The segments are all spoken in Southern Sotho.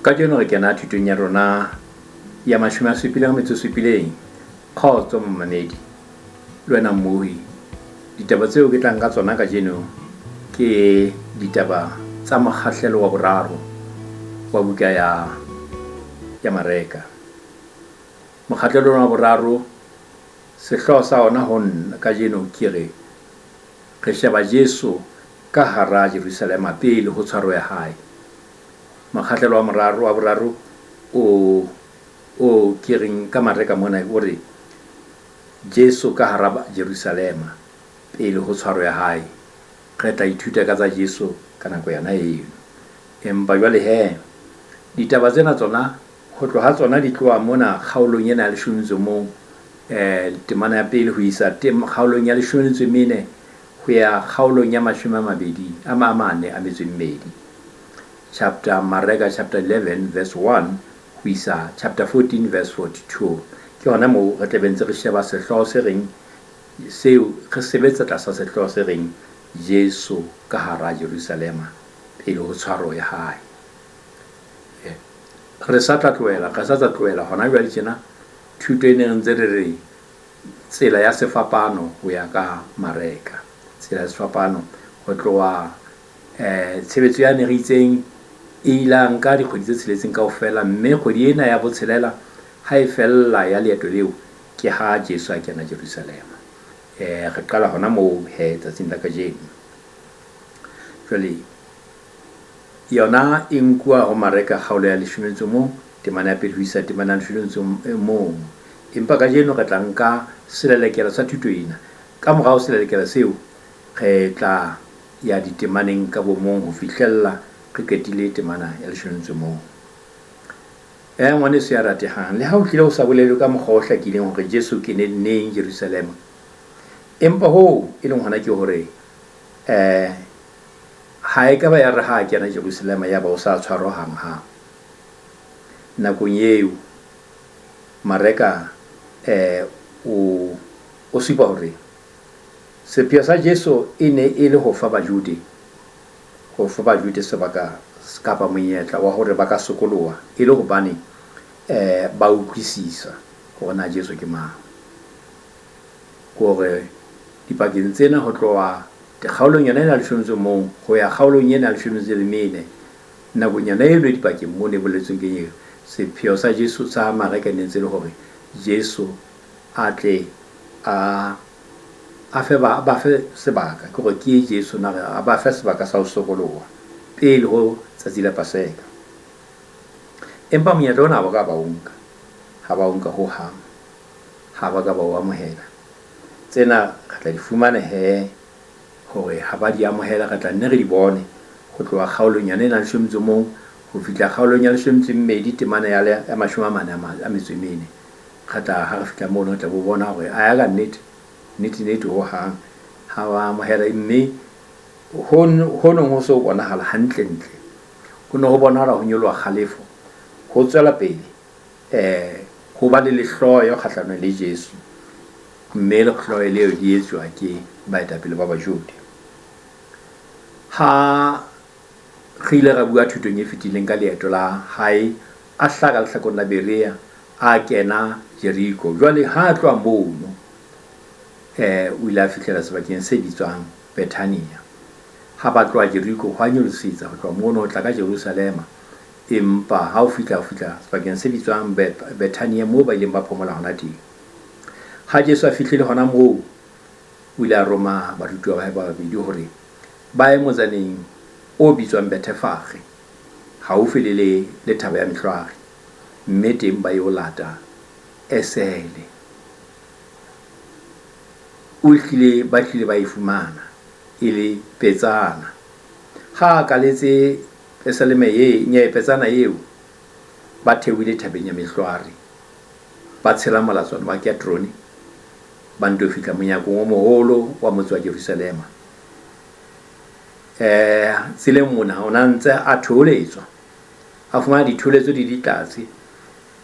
Kajeno re kena thutong ya rona ya 77. Kgotso momamedi le wena mmohi. Ditaba tseo ke tlang ka tsona kajeno ke ditaba tsa mokgahlelo wa boraro wa buka ya Mareka. Mokgahlelo wa boraro, sehlooho sa ona ho nna kajeno ke re, re sheba Jesu ka hara Jerusalema pele ho tshwaro ya hae. Mokgahlelo wa moraro wa boraro o ke reng ka Mareka mona o re Jesu ka hara Jerusalema pele ho tshwaro ya hae. Re tla ithuta ka tsa Jesu ka nako yona eno. Empa jwale he, ditaba tsena tsona ho tloha tsona di tloha mona kgaolong ena ya 11, temana ya pele ho isa kgaolong ya 14 ho ya kgaolong ya 42. Chapter Mareka chapter 11 verse 1 ho isa chapter 14 verse 42. Ke hona moo re tla be ntse re sheba sehlooho se reng seo, re sebetsa tlasa sehlooho se reng Jesu ka hara Jerusalema pele ho tshwaro ya hae. Re sa tla tlohela, re sa tla tlohela hona jwale tjena thuto e ne re ntse re re tsela ya sefapano ho ya ka Mareka. Tsela ya sefapano ho tloha tshebetso ya ne re itseng e ile nka dikgwedi tse tsheletseng kaofela, mme kgwedi ena ya botshelela ha e fella ya leeto leo ke ha Jesu a kena Jerusalema. Re qala hona moo he tsatsing la kajeno. Jwale yona e nkuwa ho Mareka kgaolo ya 11, temana ya pele ho isa temana ya 11. Empa kajeno re tla nka selelekela sa thuto ena. Ka morao selelekela seo re tla ya ditemaneng ka bomong ho fihlella re qetile temana ya 11. Ngwaneso ya ratehang, le ha o hlile o sa bolelwe ka mokgwa o hlakileng hore Jesu ke neng Jerusalema, empa hoo e leng hona ke hore ha e ka ba ya re ha a kena Jerusalema ya ba o sa tshwarwa hanghang. Nakong eo Mareka o supa hore sepheo sa Jesu e ne e le ho fa Bajude, ho fa Bajude sebaka kapa monyetla wa hore ba ka sokoloha e le hobane ba utlwisisa hore na Jesu ke mang. Ke hore dipakeng tsena ho tloha kgaolong yona ena ya 11 ho ya kgaolong ena ya 14, nakong yona eno e dipakeng mono e boletsweng ke eo, sepheo sa Jesu sa Mareka e ne ntse le hore Jesu a tle a fe ba fe sebaka, ke hore ke Jesu na re a ba fe sebaka sa ho sokoloha pele ho tsatsi la Paseka. Empa monyetla ona ha ba ka ba o nka, ha ba o nka ho hang, ha ba ka ba o amohela. Tsena re tla di fumana he hore ha ba di amohela, re tla nne re di bone ho tloha kgaolong yona ena ya 11 ho fihla kgaolong ya 12, temana ya 44. Re tla ha re fihla mono re tla bo bona hore a ya ka nnete, nnete nnete ho hang ha ba amohela, mme ho nong ho so bonahala hantle ntle, ho ne ho bonahala ho nyoloha kgalefo, ho tswela pele ho ba le lehloyo kgahlanong le Jesu, mme lehloyo leo di etswa ke baetapele ba Bajude. Ha re ile ra bua thutong e fetileng ka leeto la hae, a hlaha ka lehlakoreng la Berea, a kena Jeriko. Jwale ha a tloha mono, o ile a fihlela sebakeng se bitswang Bethania. Ha ba tloha Jeriko, ho a nyolosetsa ho tloha mono ho tla ka Jerusalema. Empa ha o fihla, o fihla sebakeng se bitswang Bethania, moo ba ileng ba phomola hona teng. Ha Jesu a fihlile hona moo, o ile a roma barutuwa ba hae ba babedi hore ba ye motsaneng o bitswang Bethefage, haufi le le thaba ya Mehlware, mme teng ba yo lata esele. O hlile, ba hlile ba e fumana e le petsana. Ha a kaletse pesaleme e nye petsana eo, ba theohile thabeng ya Mehlware, ba tshela molatswana wa Kedrone, ba nto fihla monyakong o moholo wa motse wa Jerusalema. Tseleng mona o na ntse a thoholetswa, a fumana dithoholetso di ditlatse,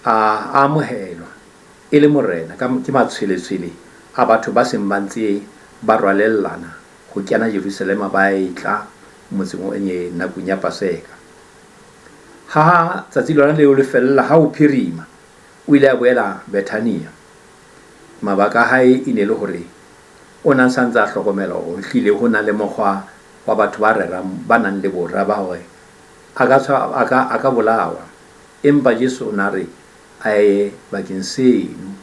a amohelwa e le morena ke matshweletshwele a batho ba seng ba ntse ba rwalellana ho kena Jerusalema ba etla motseng o nakong ya Paseka. Ha tsatsi lona leo le fella, ha ho phirima, o ile a boela Bethania. Mabaka a hae e ne le hore o ne a sa ntse a hlokomela hore ehlile ho na le mokgwa wa batho ba rerang ba nang le bora ba hore a ka a ka a ka bolawa. Empa Jesu o ne a re a ye bakeng seno.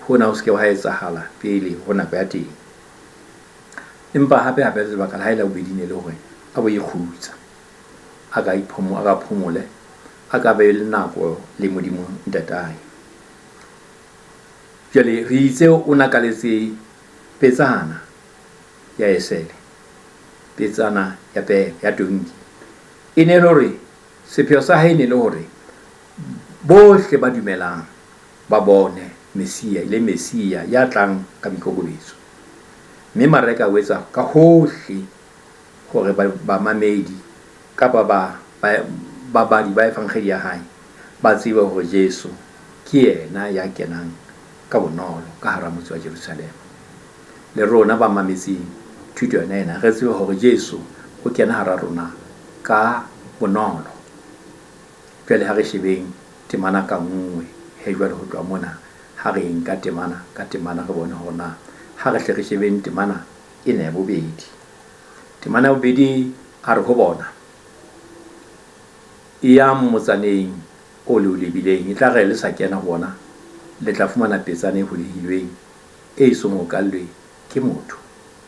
Hona ho se ke ha etsahala pele ho nako ya teng. Empa hape hape lebaka la hae la bobedi ne le hore a bo ikgutsa. A ka a ka phomole, a ka be le nako le Modimo Ntatae. Jwale re itse o na kaletse petsana ya esele, petsana ya pere, ya tonki. E ne le hore sepheo sa hae ne le hore bohle ba dumelang ba bone Messia, e le Messia ya tlang ka boikokobetso. Mme Mareka o etsa ka hohle hore bamamedi kapa ba babadi ba evangeli ya hae ba tsebe hore Jesu ke yena ya kenang ka bonolo ka hara motse wa Jerusalema. Le rona ba mametseng thuto yona ena re tsebe hore Jesu o kena hara rona ka bonolo. Jwale ha re shebeng temana ka nngwe he jwale ho tloha mona ha re nka temana ka temana re bone hore na ha re hle re shebeng temana ena ya bobedi. Temana ya bobedi a re ho bona, Eyang motsaneng o le o lebileng, e tla re le sa kena ho ona, le tla fumana petsana e holehilweng, e esong ho kallwe ke motho.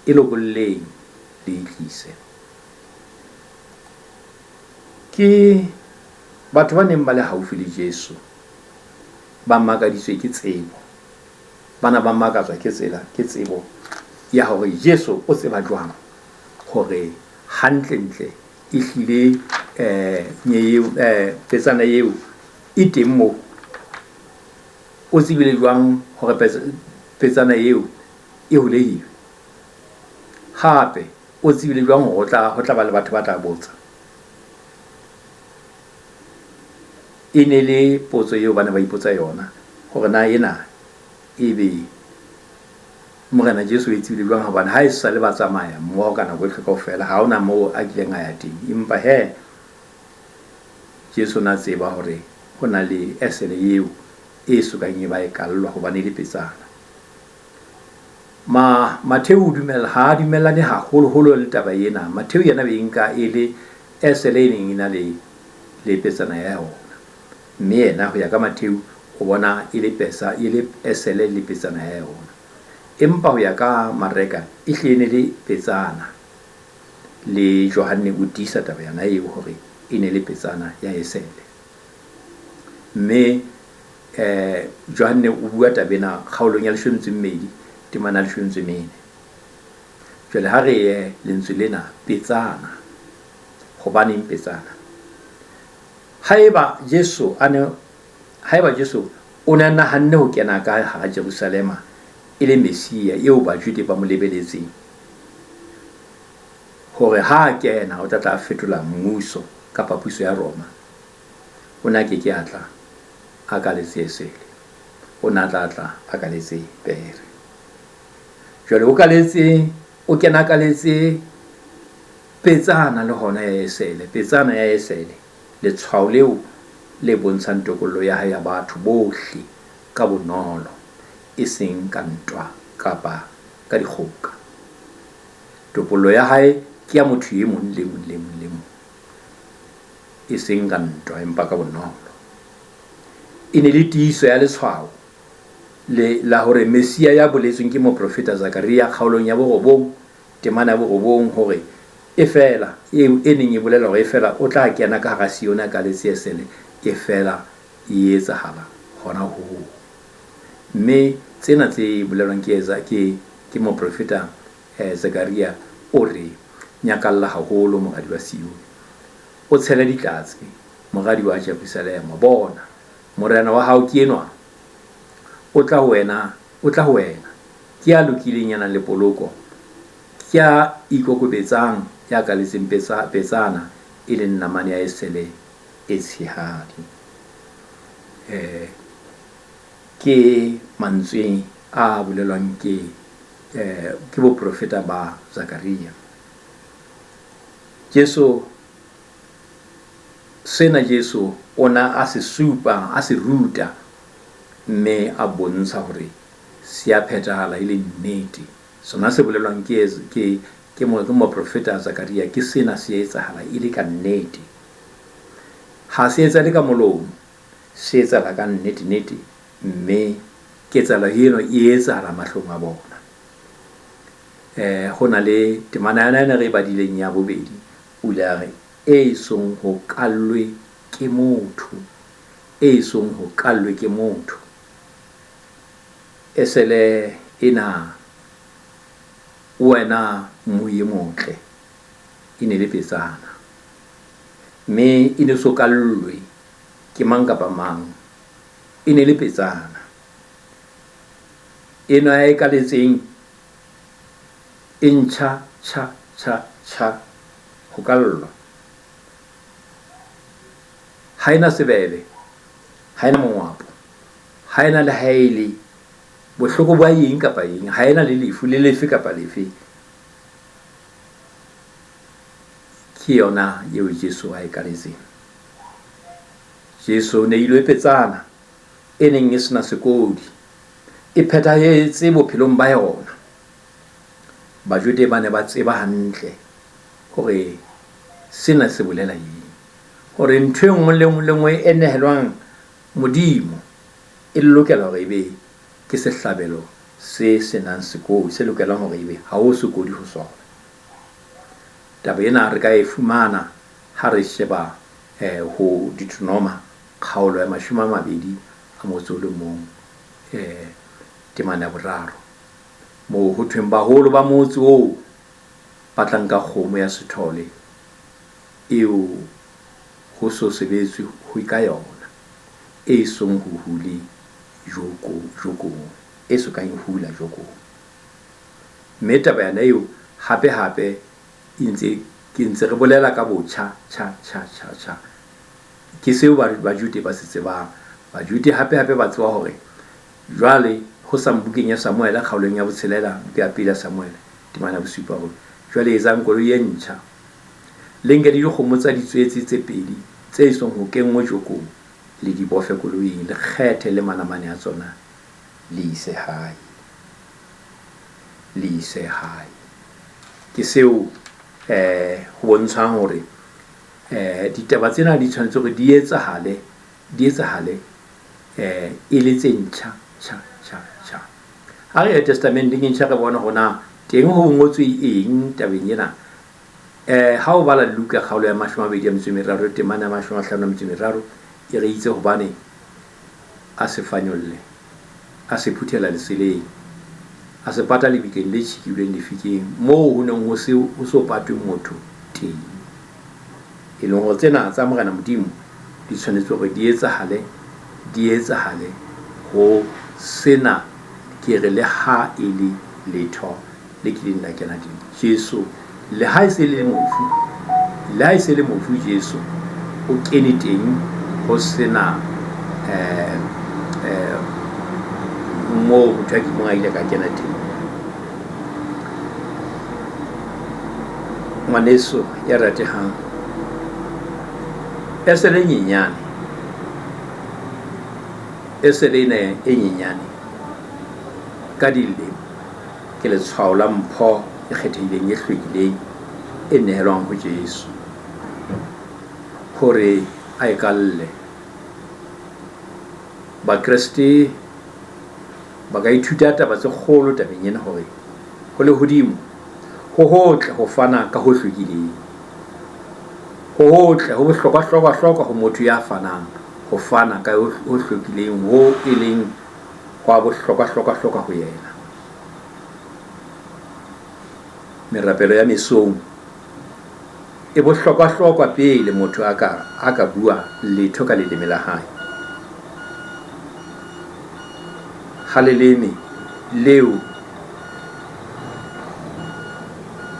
E lokolleng, le e tlise. Ke batho ba neng ba le haufi le Jesu, ba makaditswe ke tsebo. Ba na ba makatswa ke tsela, ke tsebo ya hore Jesu o tseba jwang hore hantle-ntle ehlile eo petsana eo e teng moo. O tsebile jwang hore petsana eo e holehile? Hape o tsebile jwang hore ho tla ba le batho ba tla botsa? E ne le potso eo ba ne ba ipotsa yona hore na ena ebe Morena Jesu o e tsebile jwang, hobane ha e sa le ba tsamaya mmoho ka nako yohle kaofela, ha hona moo a kileng a ya teng. Empa he Jesu o na tseba hore ho na le esele eo e sokang e ba e kallwa hobane e le petsana. Matheu o dumela, ha a dumellane haholoholo le taba ena. Matheu yena o e nka e le esele e neng e na le, le petsana ya yona. Mme yena ho ya ka Matheu o bona e le pesa, e le esele le petsana ya yona. Empa ho ya ka Mareka e hlile e ne le petsana. Le Johanne o tiisa taba yona eo hore e ne le petsana ya esele. Mme Johanne o bua taba ena kgaolong ya leshome metso e mmedi, temana ya leshome metso e mene. Jwale ha re ye lentswe lena petsana. Hobaneng petsana? Haeba Jesu a ne haeba Jesu o ne a nahanne ho kena ka hara Jerusalema e le Messia eo Bajude ba mo lebeletseng, hore ha a kena o tla tla fetola mmuso kapa puso ya Roma, o ne a ke ke a tla a kaletse esele, o ne a tla tla a kaletse pere. Jwale o kaletse, o kena kaletse petsana le hona ya esele, petsana ya esele, letshwao leo le bontshang tokollo ya hae ya batho bohle ka bonolo, e seng ka ntwa kapa ka dikgoka. Topollo ya hae ke ya motho e mong le mong le mong le mong, e seng ka ntwa empa ka bonolo. E ne le tiiso ya letshwao le la hore Messia ya boletsweng ke moprofeta Zakaria kgaolong ya borobong, temana ya borobong, hore efela eo e neng e bolela hore efela o tla kena ka hara Sione a kaletse esele, efela e etsahala hona hoo. Mme tsena tse bolelwang ke ke ke moprofeta Zakaria o re, Nyakalla haholo, moradi wa Sione, o tshele ditlatse, moradi wa Jerusalema. Bona, morena wa hao ke enwa, o tla ho wena, o tla ho wena. Ke ya lokileng, ya nang le poloko, ke ya ikokobetsang, ya kaletseng petsa, petsana, e leng namane ya esele e tshehadi. Ke mantswe a bolelwang ke ke boprofeta ba Zakaria. Jesu Sena Jesu o na a se supa, a se ruta, mme a bontsha hore se a phethahala e le nnete. Sona se bolelwang ke, ke, ke, ke moprofeta Zakaria ke sena se etsahala e le ka nnete. Ha se etsahale ka molomo, se etsahala ka nnete-nete, mme ketsahalo eno e etsahala mahlong a bona. Ho na le temana yona ena re e badileng ya bobedi, o ile a re, e song ho kallwe ke motho, e song ho kallwe ke motho. Esele ena, wena mmui e motle, e ne le petsana, mme e ne so kallwe ke mang kapa mang, e ne le petsana. Enwa ya e kaletseng e ntjha, tjha, tjha, tjha, ho kallwa. Ha e na sebele, ha e na mongwapo, ha e na le ha e le bohloko ba eng kapa eng, ha e na le lefu le lefe kapa lefe. Ke yona eo Jesu a e kaletseng. Jesu o neilwe petsana e neng e sena sekodi, e phethahetse bophelong ba yona. Bajude ba ne ba tseba hantle hore sena se bolela eng, hore ntho e nngwe le nngwe le nngwe e nehelwang Modimo e lokela hore ebe ke sehlabelo se se nang sekodi, se lokelang hore ebe ha ho sekodi ho sona. Taba ena re ka e fumana ha re sheba ho Deuteronoma kgaolo ya 21 temana ya boraro, moo ho thweng baholo ba motse oo ba tla nka kgomo ya sethole eo ho so sebetswe ho ka yona, e song ho hule joko, jokong, e so kang e hula jokong. Mme taba yona eo hape hape e ntse, ke ntse re bolela ka botjha, tjha, tjha, tjha, tjha. Ke seo Bajude ba se tsebang. Bajude hape hape ba tseba hore jwale ho sa bukeng ya Samuele kgaolong ya botshelela, buka ya pele ya Samuele, temana ya bosupa, hore jwale etsang koloi e ntjha, le nke le dikgomo tsa ditswetse tse pedi tse esong ho kenngwe jokong, le di bofe koloing, le kgethe le manamane a tsona, le ise hae. Le ise hae. Ke seo ho bontshang hore ditaba tsena di tshwanetse hore di etsahale, di etsahale e le tse ntjha, tjha, tjha, tjha. Ha re ya Testamenteng e ntjha re bone hore na teng ho ngotswe eng tabeng ena. Ha o bala Luka kgaolo ya 23 temana ya 53, e re itse hobane a se fanyolle, a se phuthela leseleng, a se pata lebitleng le tjhekilweng lefikeng, moo ho neng ho se ho so patwe motho teng. E leng hore tsena tsa Morena Modimo di tshwanetse hore di etsahale, di etsahale ho sena ke re le ha e le letho le kileng la kena teng. Jesu, le ha e se le mofu, le ha e se le mofu Jesu o kene teng ho sena moo motho a kileng a ile ka kena teng. Ngwaneso ya ratehang, esele e nyenyane, esele ena e nyenyane ka dilemo ke letshwao la mpho e kgethehileng e hlwekileng e nehelwang ho Jesu hore a e kalle. Bakreste ba ka ithuta taba tse kgolo tabeng ena hore ho lehodimo ho hotle ho fana ka ho hlwekileng. Ho hotle, ho bohlokwa-hlokwa-hlokwa ho motho ya fanang ho fana ka ho hlwekileng ho e leng hwa bohlokwa-hlokwa-hlokwa ho yena. Merapelo ya mesong e bohlokwa-hlokwa pele motho a ka, a ka bua letho ka leleme la hae. Ha leleme leo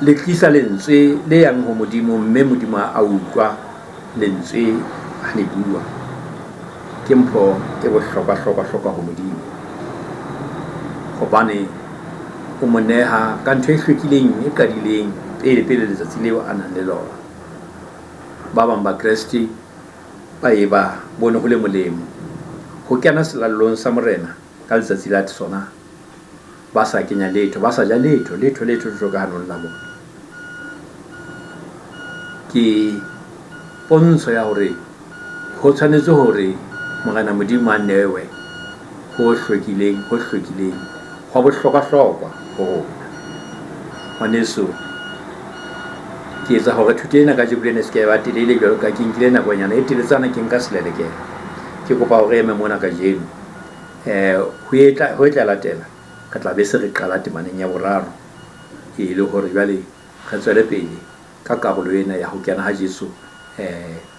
le tlisa lentswe le yang ho Modimo, mme Modimo a utlwa lentswe ha le bua, ke mpho e bohlokwa-hlokwa-hlokwa ho Modimo, hobane o mo neha ka ntho e hlwekileng e qadileng pele pele letsatsi leo a nang le lona. Ba bang Bakreste Ba ye ba bone ho le molemo ho kena Selallong sa Morena ka letsatsi la sona ba sa kenya letho, ba sa ja letho, letho, letho, letho ka hanong la bona. Ke pontsho ya hore ho tshwanetse hore Morena Modimo a newe ho hlwekileng, ho hlwekileng, hwa bohlokwa-hlokwa ho rona. Ngwaneso, ke etsa hore thuto ena kajeko lena e se ke ya ba telele jwalo ka ke nkile nakonyana e teletsana ke nka selelekela. Ke kopa hore re eme mona kajeno. Ho etla, ho e tla latela, re tla be se re qala temaneng ya boraro e le hore jwale re tswele pele ka karolo ena ya ho kena ha Jesu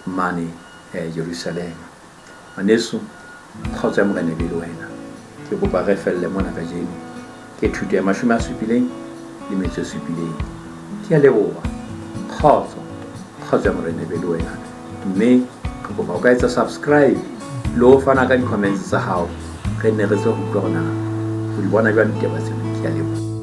mane Jerusalema. Ngwaneso, kgotso ya Morena e be le wena. Ke kopa re felle mona kajeno. Ke thuto ya 77. Ke a leboha. Kgotso, kgotso ya Morena e be le wena. Mme re kopa o ka etsa subscribe le ho fana ka di-comments tsa hao. Re nne re tsebe ho utlwa hore na o di bona jwang ditaba tsena. Ke a leboha.